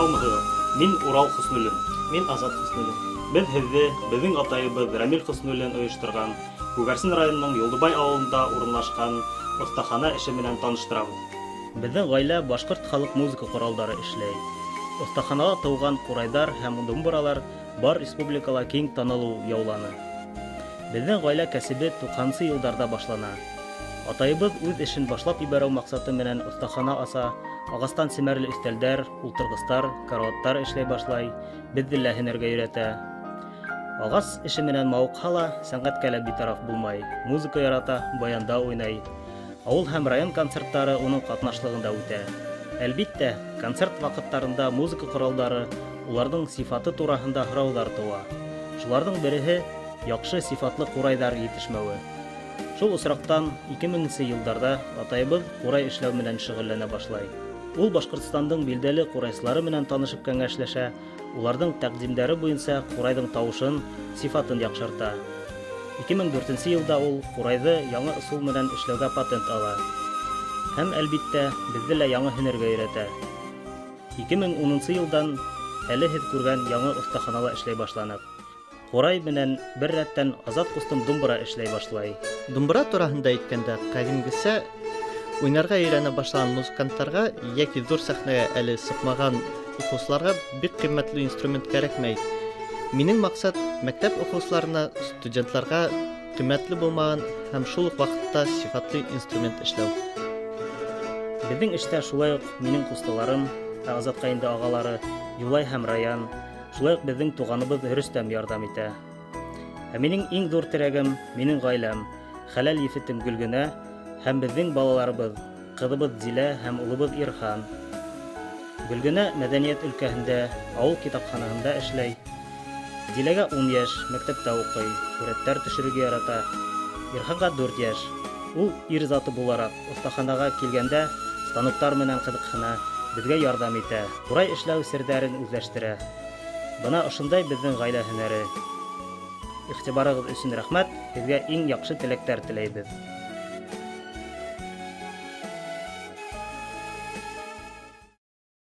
Һаумыһығыҙ! Мин Урал Хөснуллин. Мин Азат Хөснуллин. Беҙ һеҙҙе беҙҙең атайыбыҙ Рәмил Хөснуллин ойошторған Күгәрсен районының Юлдыбай ауылында урынлашҡан оҫтахана эше менән таныштырабыҙ. Беҙҙең ғаилә башҡорт халыҡ музыка ҡоралдары эшләй. Оҫтаханала тыуған ҡурайҙар һәм думбыралар бар республикала киң танылыу яуланы. Беҙҙең ғаилә кәсебе 90-нсы йылдарҙа башлана. Атайыбыҙ үҙ эшен башлап ебәреү маҡсаты менән оҫтахана аса, ағастан семәрле өҫтәлдәр, ултырғыстар, карауаттар эшләй башлай, беҙҙе лә һөнәргә өйрәтә. Ағас эше менән мауыҡһа ла, сәнғәткә лә битараф булмай, музыка ярата, баянда уйнай. Ауыл һәм район концерттары уның ҡатнашлығында үтә. Әлбиттә, концерт ваҡыттарында музыка ҡоралдары, уларҙың сифаты тураһында һорауҙар тыуа. Шуларҙың береһе яҡшы сифатлы ҡурайҙар етешмәүе. Шул осраҡтан 2000 йылдарҙа атайыбыҙ ҡурай эшләү менән шөғөлләнә башлай. Ул Башҡортостандың билдәле ҡурайсылары менән танышып кәңәшләшә, уларҙың тәҡдимдәре буйынса ҡурайҙың тауышын, сифатын яҡшырта. 2004 йылда ул ҡурайҙы яңы ысул менән эшләүгә патент ала. Һәм, әлбиттә, беҙҙе лә яңы һөнәргә өйрәтә. 2010 йылдан әле һеҙ күргән яңы оҫтаханала эшләй башланыҡ. Ҡурай менән бер рәттән Азат ҡустым думбыра эшләй башлай. Думбыра тураһында әйткәндә, ҡәҙимгесә уйнарға өйрәнә башлаған музыканттарға йәки ҙур сәхнәгә әле сыҡмаған уҡыусыларға бик ҡиммәтле инструмент кәрәкмәй. Минең маҡсат мәктәп уҡыусыларына, студентларға ҡиммәтле булмаған һәм шул уҡ ваҡытта сифатлы инструмент эшләү. Беҙҙең эштә шулай уҡ минең ҡустыларым, ә Азатҡа инде ағалары Юлай һәм Раян, шулай уҡ беҙҙең туғаныбыҙ Рөстәм ярҙам итә. Ә минең иң ҙур терәгем минең ғаиләм, хәләл ефетем Гөлгенә һәм беҙҙең балаларыбыҙ, ҡыҙыбыҙ Зилә һәм улыбыҙ Ирхан. Гөлгенә мәҙәниәт өлкәһендә, ауыл китапханаһында эшләй. Зиләгә 10 йәш, мәктәптә уҡый, һүрәттәр төшөрөргә ярата. Ирханға 4 йәш. Ул ир заты булараҡ оҫтаханаға килгәндә станоктар менән ҡыҙыҡһына, беҙгә ярҙам итә, ҡурай эшләү серҙәрен үҙләштерә. Бына ошондай беҙҙең ғаилә һөнәре. Иғтибарығыҙ өсөн рәхмәт, һеҙгә иң яҡшы теләктәр теләйбеҙ.